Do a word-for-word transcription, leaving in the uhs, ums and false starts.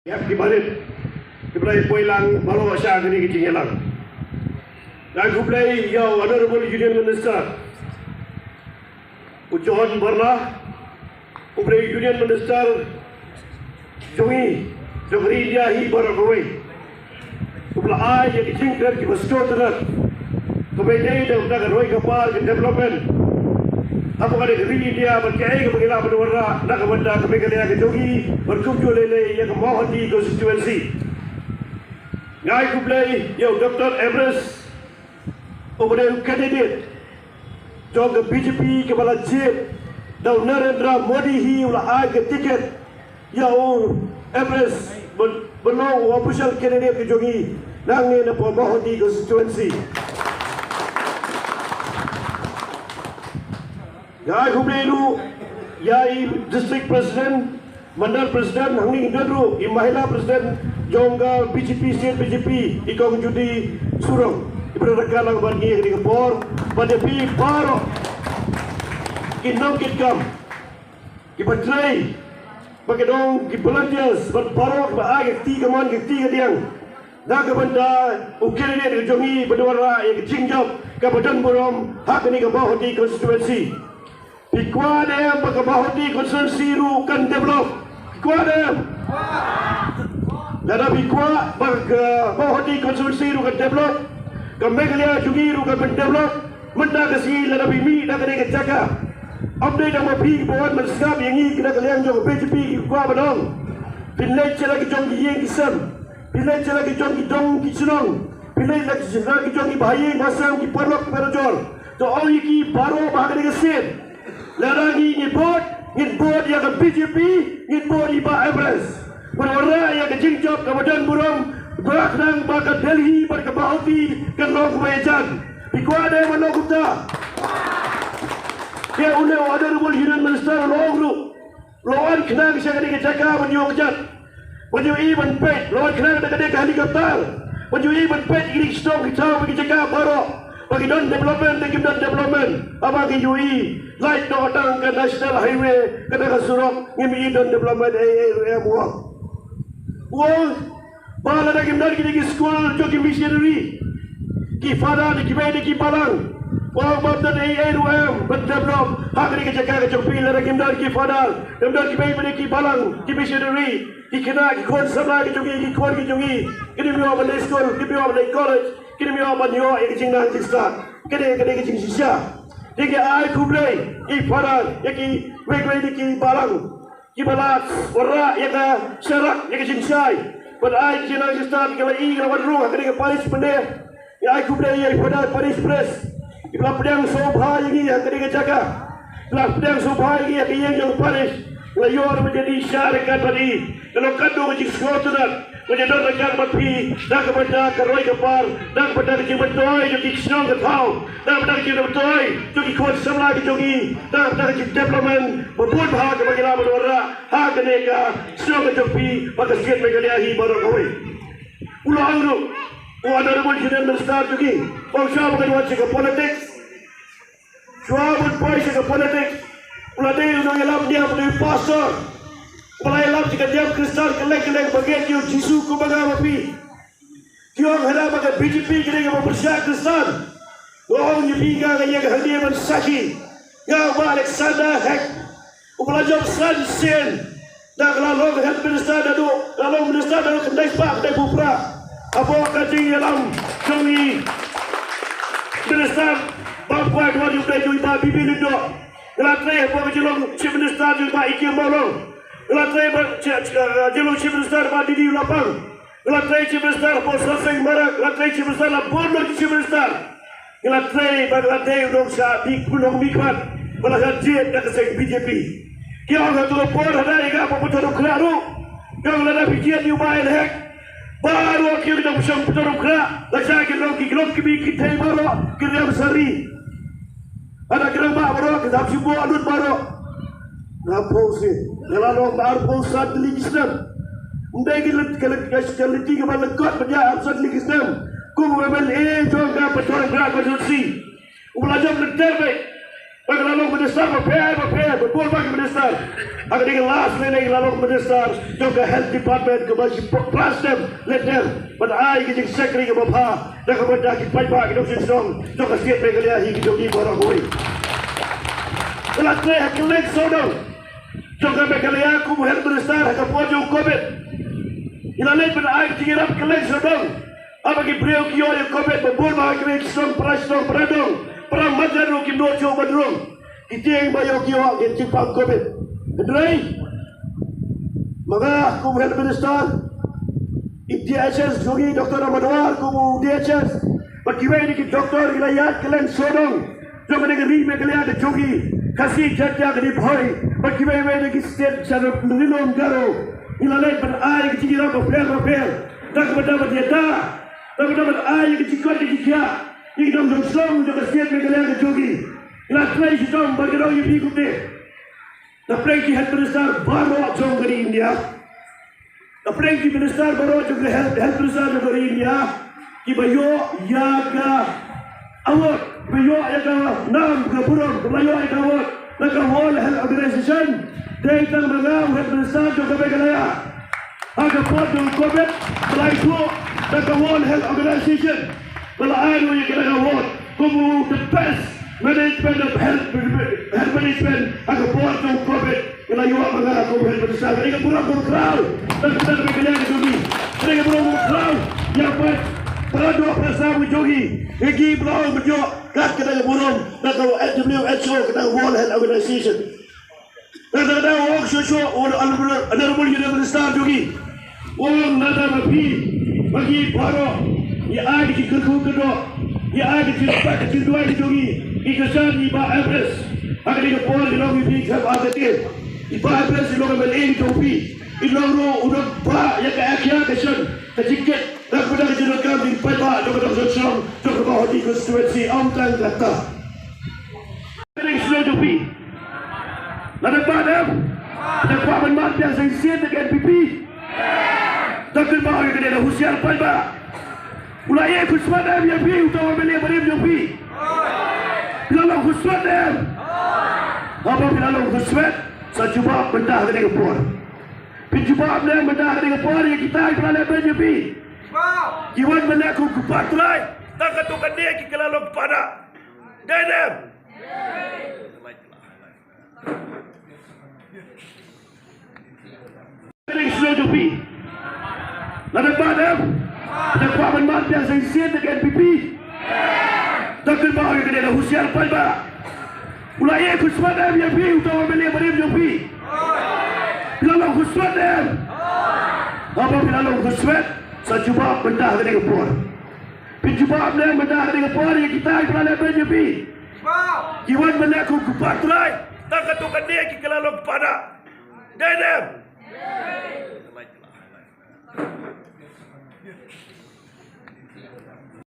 Ïa ki barit kiba la ïa poi lang baroh sha kane ka jingïalang. Nga ai khublei ïa u Honorable Union Minister u John Barla, u Union Minister jong ngi, jong ka ri India hi baroh kawei. Uba la ai ïa ki jingkren kiba sngewtynnat, kaba ïadei da ka roi ka par ka development hapoh ka ri India bad kaei kaba ngi lah ban wanrah na ka bynta ka Meghalaya ka jong ngi bad kumjuh lei lei ïa ka Mawhati constituency. Nga ai khublei ïa u Doctor Everest, uba dei u candidate jong ka B J P kaba la jied da u Narendra Modi hi, u la ai ka ticket ïa u Everest ban, ban long u official candidate ka jong ngi nangne na Mawhati constituency. Nga ai khublei ruh ïa i District President, Mandal President, hangne ngin don ruh i Mahila President jong ka B J P, State B J P, i Kong Judy Surong, iba la ryngkat lang bad ngi ha kane ka por, bad ïa phi baroh ki nongkitkam, kiba trei, ba ki dei ki volunteers, bad baroh kiba ai ka kti kamon ka kti kadiang na ka bynta u candidate ka jong ngi ban wanrah ïa ka jingjop kaba don burom ha kane ka Mawhati constituency. Phi kwah ne em ba ka Mawhati constituency ruh kan develop? Phi kwah ne em? Lada phi kwah ba ka Mawhati constituency ruh kan develop, ka Meghalaya jong ngi ruh kan develop, mynta ka sngi lada phi mih na kane ka jaka, ym dei tang ma phi kiba wan ban sngap ïa ngi na ka liang jong ka B J P ki kwah ban ong. Phin leit sha la ki jong ki ïing ki sem, phin leit sha la ki jong ki dong ki shnong, phin leit sha la ki jong ki bahaïing bahasem, ki paralok parajor. To ong ïa ki baroh ba ha kane ka sien, lada ngi, ngi vote, ngin vote ïa ka B J P, ngin vote ïa i Bah Everest. Ban wanrah ïa ka jingjop kaba don burom, ba khnang ba ka Delhi bad ka Mawhati kan long kaba ïajan. Phi kwah ne em ban long kumta? Te une u Honorable Union Minister u la ong ruh, u la wan khnang sha kane ka jaka ban ïoh kjat, ban ïohi ban peit, u la wan khnang da kane ka helicopter ban ïohi ban peit ïa kine ki shnong ki thaw bad ki jaka baroh, ba ki don development ne kim don development. Haba ki ïohi, lait noh tang ka National Highway, kata ka surok, ngim i don development ei ei ruh em. U ong, u ong ba lada kim don kine ki skul jong ki missionary, ki father ne ki mei ne ki balang, u ong bym don ei ei ruh em ban develop ha kane ka jaka ka jong phi. Lada kim don ki father, kim don ki mei ne ki balang, ki missionary, ki khynnah ki khun samla ki jong ngi, ki khun ki jong ngi, kim ïoh ban leit skul, kim ïoh ban leit college, kim ïoh ban ïoh ïa ka jingnang jingstad. Kane, kane ka jingshisha. Te nga ai khublei ïa i father, ïa kiwei kiwei de ki balang kiba la wanrah ïa ka sharak, ïa ka jingshai, ban ai ka jingnang jingstad, ka la i, ka la wan rung ha kane ka parish mynne. Nga ai khublei ïa i Father Parish Priest, iba la pdiang sngewbha ïa ngi ha kane ka jaka. Iba la pdiang sngewbha ïa ngi ha ka ïing jong ka parish. Nga la ïoh ban ïadei sha ryngkat bad i. Nga la ïoh katto ka jingsngewtynnat ban ïadon ryngkat bad phi na ka bynta ka roi ka par, na ka bynta ka jingmyntoi jong ki shnong ki thaw, na ka bynta ka jingmyntoi jong ki khun samla ki jong ngi, na ka bynta ka jingdevelopment ba bun bha kaba ngi lah ban wanrah ha kane ka shnong ka jong phi bad ka state Meghalaya hi baroh kawei. U la ong ruh u Honorable Union Minister jong ngi, ba u shwa ban wan sha ka politics. Shwa ban poi sha ka politics, u la dei u nongïalam niam, u dei u pastor. U la ïalam sha ka niam Khristan kylleng kylleng, ba ngeit ïa u Jisu kumba nga ma phi. Ki ong hana ba ka B J P ka dei kaba pyrshah Khristan. Nga ong ïa phi, nga, nga ïeng hangne ban sakhi. Nga u Bah Alexander Hek, uba la jop san sien da ka la long health minister, naduh ka la long minister naduh khyndai spah khyndai phew phra. Hapoh ka jingïalam jong i Minister Bah Kwai Dwar, jong i Bah B B Lyngdoh. Nga la trei hapoh ka jinglong Chief Minister jong i Bah E K Mawlong. Nga la trei ba, chi-, chi-, eh, jinglong Chief Minister Bah D D Lapang. Nga la trei Chief Minister hapoh Sar Seng Marak, nga la trei Chief Minister la bun bun ki Chief Minister. Nga la trei ba nga la dei u nongshah, u nongmihkhmat ba la shah jied da ka seng B J P. Ki ong ha kato ka por hana ïa nga Bah Pynthorumkhrah ruh, ki ong lada phi jied ïa u Bah N Hek, baroh ki ong ki nongshong Pynthorumkhrah, la shah ki long ki long ki mih ki thei baroh, ki riam sari. Hana ki rangbah baroh ki dap shim bor lut baroh. Nga phew sien, nga la long arphew san tylli ki snem. Ym dei ki lynti, ki lynti, ki lynti kiba lyngkot ban ïa arphew san tylli ki snem kum u M L A jong ka Pynthorumkhrah constituency, uba la jop lynter beit. Ba ka la long minister bapher bapher, ba bun ba ki minister. Ha kane ka last lane ka la long minister jong ka health department kaba shi plastem letter ban ai ka jingshakri kaba bha da kaba da ki paidbah ki nongshong shnong jong ka state Meghalaya hi ki jong ngi baroh kawei. Ka la trei ha kylleng sawdong jong ka Meghalaya kum u health minister ha ka por jong u covid. Ngi la leit ban ai ka jingïarap kylleng sawdong. Haba ki briew ki ïoh ïa covid ba bun ba ha kylleng shnong para shnong para dong para marjan ruh kim nud shuh ban rung. Ki tieng ba ïoh ki ïoh ki jingpang covid. Hynrei ma nga kum health minister, i D H S jong ngi Doctor Ramanwar kum u D H S bad kiwei de ki doctor ki la ïaid kylleng sawdong jong kane ka ri Meghalaya ka jong ngi, Khasi Jaintia ka Ri Bhoi bad kiwei wei de ki state sha Rilum Garo. Ngi la leit ban ai ki jingïarap bapher bapher da kaba da ban ïada da kaba da ban ai ki jingkoit ki jingkhiah ïa ki nongshong shnong jong ka state Meghalaya ka jong ngi. Ngi la trei shitom bad ka dei ïa phi kumne. Na pdeng ki health minister baroh jong ka ri India, na pdeng ki minister baroh jong ka health, health minister jong ka ri India, kiba ïoh ïa ka award, kiba ïoh ïa ka nam ka burom, kiba ïoh ïa ka award na ka World Health Organization, dei tang ma nga u health minister jong ka Meghalaya. Ha ka por jong u covid ba la ïathuh da ka World Health Organization ba la ai ruh ïa ka award kum u the best management of health, health management ha ka por jong u covid. Ka la ïoh ma nga kum u health minister. Ka dei ka burom kaba khraw da ka state Meghalaya ka jong ngi. Ka dei ka burom kaba khraw ïa para doh para sam ka jong ngi. Ngi ki briew ba ïoh kat ka dei ka burom da ka W H O, ka dei ka World Health Organization. Nangta ka dang ong shuh shuh u Honorable Union Minister jong ngi. U ong nangta ma phi ma ngi baroh ngi ai ka jingkyrkhu kyrdoh, ngi ai ka jingpait ka jingduwai ka jong ngi, ngi kyrshan ïa i Bah Ampareen. Ha kane ka por i long i phi khlem artatien. I Bah Ampareen i long M L A ka jong phi. I long ruh u nongbah ïa ka action, ka jingkit, da kaba da ka jingdonkam jong ki paidbah jong ka dong shnong jong ka Mawhati constituency. Ym tang kata. Ka dei ka shnong jong phi. Lada kwah em, lada kwah ban mad biang sa shisien da ka N P P. To kynmaw ïa kane, da husiar paidbah. U la ïeh khuslot em ïa phi uta u M L A barim jong phi? Phi la long khuslot em? Haba phi la long khuslot, sa jubab mynta ha kane ka por. Phin jubab ne em mynta ha kane ka por ïa kita kiba la lehbeiñ ïa phi? Ki wan ban leh kum ki kpa trai, tang katto katne ki la long kpa da. Dei ne em? Ka dei ka shnong jong phi. Lada kwah em, lada kwah ban mad biang sa shisien da ka N P P. To kynmaw ïa kane, da husiar paidbah. U la ïeh khuslot em ïa phi uta u M L A barim jong phi? Phi la long khuslot em? Haba phi la long khuslot, sa jubab mynta ha kane ka por. Phin jubab ne em mynta ha kane ka por ïa kita kiba la lehbeiñ ïa phi? Ki wan ban leh kum ki kpa trai, tang katto katne ki la long kpa da. Dei ne em?